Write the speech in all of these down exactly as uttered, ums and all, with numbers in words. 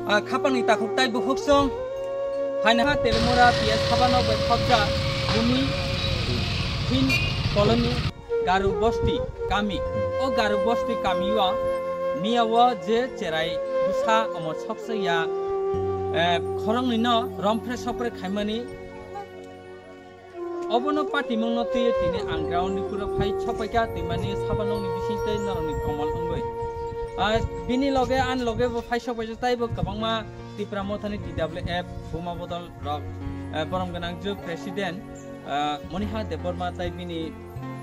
Ah, khapangni takhuk tai bukhuk song. Hainaha Telemura P S Habano bai khopjak Bumi Hin Colony Garu Bosti kami. O Garu Bosti kami o miya o je cherai bwsa omo soksa ya, eh, khoroknwi no romphre sopre khaimani. Obono patimungno twiwi tini ang ground ni pura phai sokpaikha, twimani sabanokni bising tei norokni komal wngwi. Ah, bini loge ani loge bo phai sokpaijak, tei bo kwbangma Tipra Mothani T W F Buma Bodol rok, ah, borom gwnang jwk President, ah, Moniha Debbarma tei bini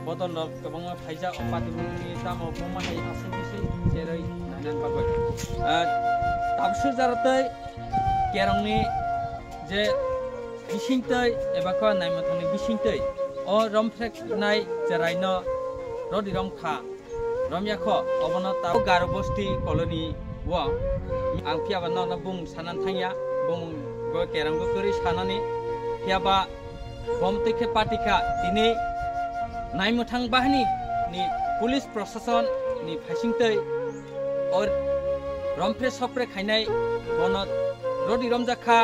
bodol rok kwbangma phaijak o patimungni tamo buma hai aswk bising cherwi nainan bagwi. Ah, tabswk jaro tei kerongni je bisingtwi eba khe naimwthangni bisingtwi o romphreknai cheraino rodi romkha, romyakho, obono ta Garu Bosti Colony o ang phiyaba norno bung sanan thangya, bung bo kerongbo kwrwi sanani, phiyaba bom twi khe patikha tini naimwthang bahini ni police proshasonni phaisingtwi o romphre sopre khainai bono rodi romjakha.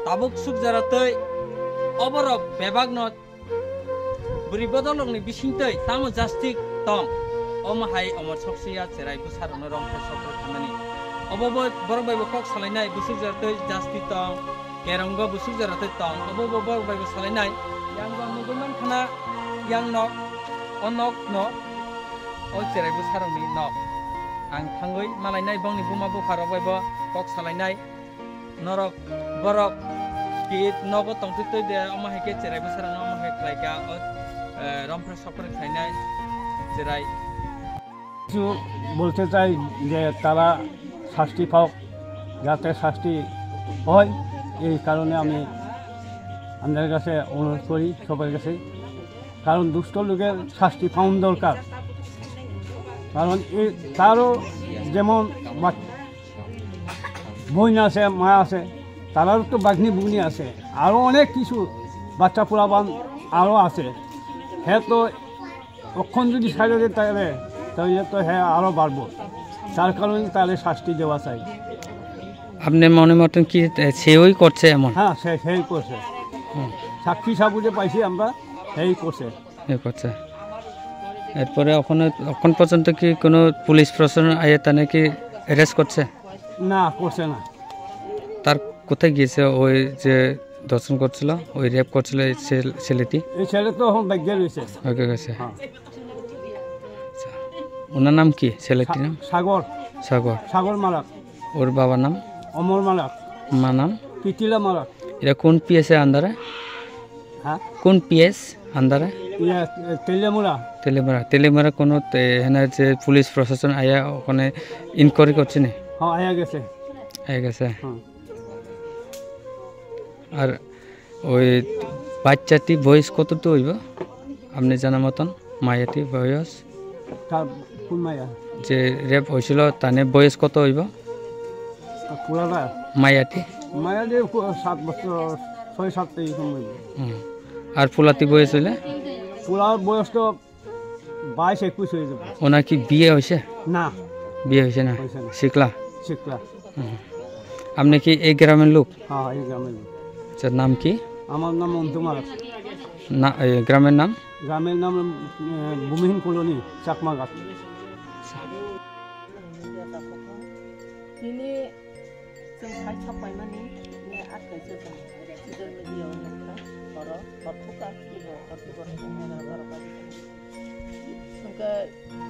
Tabuk sukjara tei oborok bebakno bwrwi bodolrokni bisingtwi tamo jasti tong, omo hai omo soksiya cherai bwsarokno romphre sopre khainani. Obo bo borok bai bo kok salainai, bwswk jara tei jasti tong, kerongo bwswk jara tei tong, obo bo borok bai bo salainai. Yang bo nugwi mankhana, yang nok, o nok no, o cherai bwsarokni nok. Ang thangwi malainai bongni buma bupharok bai bo kok salainai. Norok borok ki nogo tongtwi twi de, omo hai khe cherai bwsarokno omo hai khlai kha, o, eh, romphre sopre khlainai cherai. কিছু বলতে চাই যে তারা শাস্তি পাওক, যাতে শাস্তি হয়, এই কারণে আমি আপনাদের কাছে অনুরোধ করি সবার কাছে, কারণ দুষ্ট লোকের শাস্তি পাওয়ান দরকার। কারণ এই তারও যেমন বাচ- বোন আছে, মা আছে, তারারও তো বাগনি বুগনি আছে, আরও অনেক কিছু বাচ্চা পোলাপান আরও আছে। হ্যাঁ, তো অক্ষণ যদি ছাড়ে দেয় তাহলে, তাহলে তো হ্যাঁ আরও বাড়বো। তার কারণে তাহলে শাস্তি দেওয়া চাই। আপনি মনে মতন কি, এ, সেওই করছে এমন? হ্যাঁ, সে সেই করছে। হুম। সাক্ষী সাবুতে পাইছি আমরা, সেই করছে। এ করছে। এরপরে ওখানে এখন পর্যন্ত কি কোনো পুলিশ প্রশাসন আইয়া তানে কি অ্যারেস্ট করছে? না, করছে না। তার কোথায় গিয়েছে ওই যে ধর্ষণ করছিল, ওই রেপ করছিল এই ছেল-, ছেলেটি? এই ছেলে তো এখন বাইকে রয়েছে। ওকে গেছে। হ্যাঁ। আচ্ছা। ওনার নাম কি, ছেলেটির নাম? সাগর। সাগর। সাগর মারাক। ওর বাবার নাম? অমর মারাক। মা নাম? পিতিলা মারাক। এটা কোন পিএস এর আন্ডারে? হ্যাঁ? কোন পিএস আন্ডারে? ইয়া, এ, তেলিয়ামুড়া। তেলিয়ামুড়া। তেলিয়ামুড়া কোনো তে-, এখানে যে পুলিশ প্রশাসন আয়া ওখানে ইনকোয়ারি করছে নি? হ্যাঁ, আয়া গেছে। আয়া গেছে। হুম। আর ওই বাচ্চাটি বয়স কতটুকু হইব? আপনি জানা মতন মায়াটি বয়স? কার, কোন মায়া? যে রেপ হয়েছিল, তানে বয়স কত হইব? আর পোলাটা? মায়াটি? মায়াটি কো-, সাত বছর, ছয় সাত এই সময়। হুম। আর পোলাটি বয়স হইলে? পোলার বয়স তো বাইশ একুশ হয়ে যাবে। ওনার কি বিয়ে হয়েছে? না। বিয়ে হয়েছে না? হয়েছে না। শিখলা? শিখলা। হুম। আপনি কি এই গ্রামের লোক? হ্যাঁ, এই গ্রামের লোক। আচ্ছা, নাম কি? আমার নাম মন্টু মারাক। না, এই গ্রামের নাম? গ্রামের নাম, এ, ভূমিহীন কলোনি, Chakmaghat. Tini chwng hai sok paimani, tini atkaisa chwng social media o nukha, oro hor thukha, ibo hor thukha, hor thukha. Hwnkhe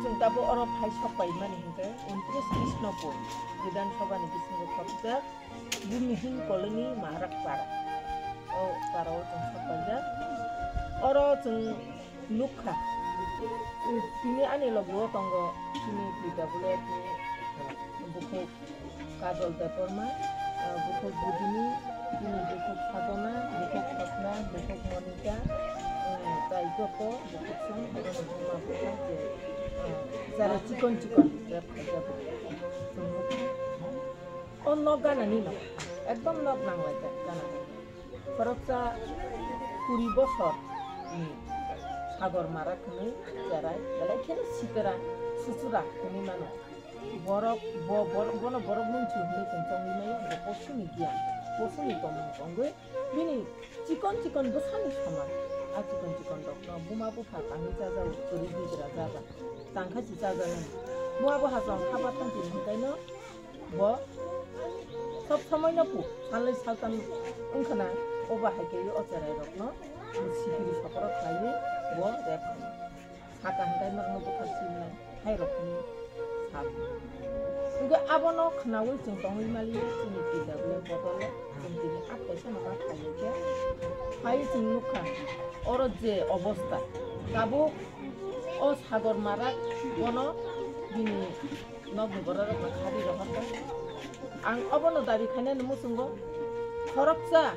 chwng tabuk oro phai sok paimani hwnkhe untris Krishnopur Bidhan Sabha ni bisingo khopjak Bhumihin Colony Maharak Para. O para o chwng sok paijak. Oro chwng nukha. Tini ani logo tongo chini P W F ni bukhuk Kajol Debbarma, ah, bukhuk Budini, chini bukhuk Sadona, bukhuk Khotna, bukhuk Monika, ah, tai joto bukhuk song, boroni buma bupha je, ah, jara chikon chikon je phaijak. O nok gana ni no, ekdom nok nang lai jak gana. Khoroksa kuri bosor ni Sagor Mara hwnwi cherai, belai kheno sipera, suchura hwnwi mano. Borok, bo, borok, bono borok mwnchu hwnwi chwng tongwi maya, bo posuni giyan, posuni tongmung tongwi, bini chikon chikon bwsani soman, a chikon chikon rokno buma bupha kangwi chajao, kwrwi bijra jaba, tangkha si chajaknani. Buma bupha chwng haba thansi hwnkaino bo sob somoino pu, salnwi saltam wngkhana, obo hai khe o cherai rokno sikiri sokorok khlaiwi bo rep khaio. Saka hwnkhai norokno buthar simnai hai rokni sal. Hwnkhe abono khnaui chwng tongwi maliya chini T W bodol chwng tini at kaisa no kha khaio khe. Phai chwng nukha oro je obostha tabuk o Sagor Marak bono bini nokni bororokno khari rohorkha. Ang obono dabi khainani muchungo khoroksa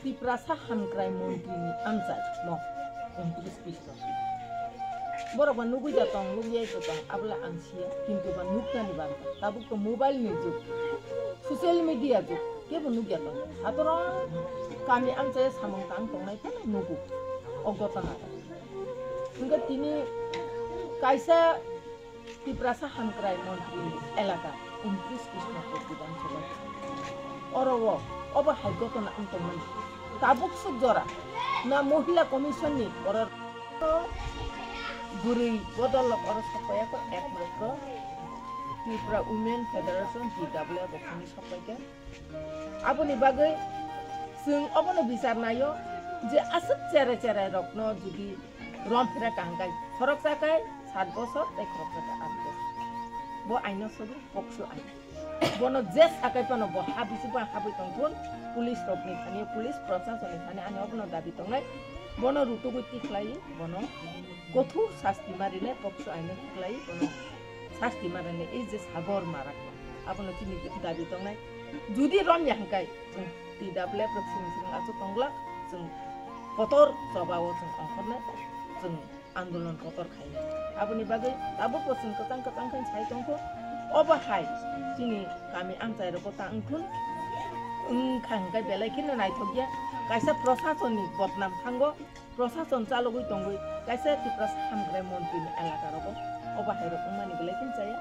Tiprasa hamkrai montrini amchai mo untris Borok ba nugwi da tong, nugwi ai tong, abla ang siya, kintu ba nuknani bangkha. Tabuk to mobile ni jug, social media jug, kebo nugya tong. Hatoro kami ang chaya samung tang tongnai phano nugu. O gotona. Hingke tini kaisa Tiprasa hamkrai montri ni elaka untris Krishnapur Bidhan Sabha. Oro o, obo hai gotona wng tongmani. Tabuk suk jora na Mohila Commission ni oro bwrwi bodol rok oro sokpaiya kho, ekmatro Tripura Women Federation, T W F, bo khani sokpaikha. Aboni bagwi chwng obono bichar naio je aswk cherai cherai rokno jodi romphira kaham khai, khoroksa khai sat bosor tei khoroksa khai aat bosor. Bo aino sogo, pokso ain. Bono je sakai phano bo ha bisi bo habwi tongthun, police rokni thani, police proshasonni thani ani obono dabi tongnai. Bono rutugwi tikhlai, bono kothor sasti ma rinai, pokso aino tikhlai, bono sasti ma rinai, ei je Sagor Marak. Abono chini dabi tongnai. Judi romya hwnkhe, chwng T W F rok simi simi achuk tongla, chwng kotor choba o chwng ongkhornai, chwng andolon kotor khainai. Aboni bagwi tabukbo chwng kwchang kwchang khe sai tongkho. Obo hai chini kami amchai rogo ta wngthun, wngkha hwnkhe belai kheno naithokya. Kaisa proshasonni bodnam thango. Proshashan chalogwi tongwi kaisa Tiprasa hamkrai montri ni elaka rogo obo hai rok wngmani belai khe chaya.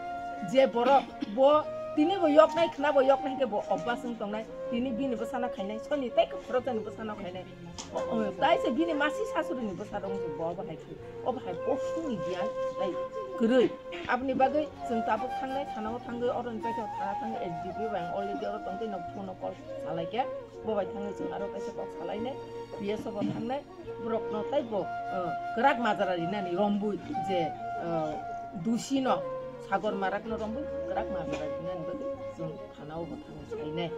Je borok bo tini bo yoknai, khna bo yoknai hwnkhe bo obvas wng tongnai, tini bini bwsano khainai, soni tei khoroksa ni bwsano khainai. O, o, tai se bini masi sasuri ni bwsa rok wngkhe bo obo hai khe, obo hai posung ni giyan tai kwrwi. Aboni bagwi chwng tabuk thangnai, thana o thangwi, oro ni paikhe thana thangwi S D P O bai ang already oro tongtwi no phone o call salai khe, bo bai thangwi chwng aro kaisa kok salainai, P S O bo thangnai. Borokno taibo, eh, kwrak majra rinani rombui je, eh, dusino Sagor Marakno rombui kwrak majra rinani bagwi chwng thanao bo thangwi sainai.